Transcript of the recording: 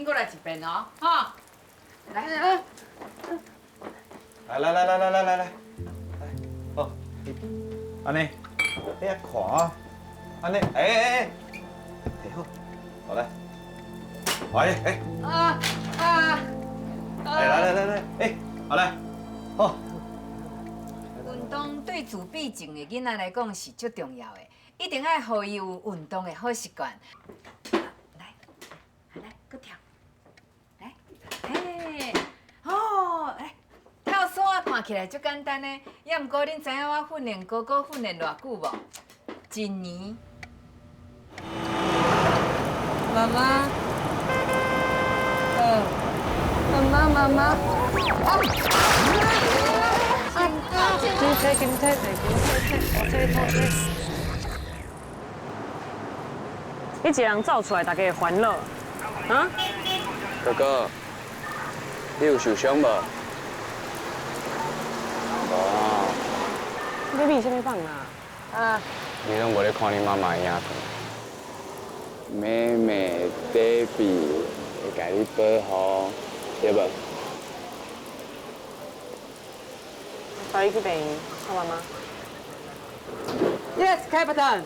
閣來一遍哦，吼。來，來來來來來來來來，好，按呢，你遐看啊，按呢，欸欸欸，提好，好來，來，欸，啊啊，來來來來，欸，好來，好。運動對自閉症的囡仔來講是足重要的，一定愛予伊有運動的好習慣。來，來，閣跳，來，嘿，哦，來，跳傘看起來足簡單呢，也毋過恁知影我訓練哥哥訓練偌久無？一年。媽媽，媽媽媽媽，啊，金車金車地金車車，火車拖車。你一個人走出來，大家會煩惱，啊？哥哥，你有受傷無？無啊。你比啥物放啊？啊？你攏無咧看你媽媽的影片？妹妹、爹地會共你保護，對無？帶你去病院看媽媽。 Yes, Captain。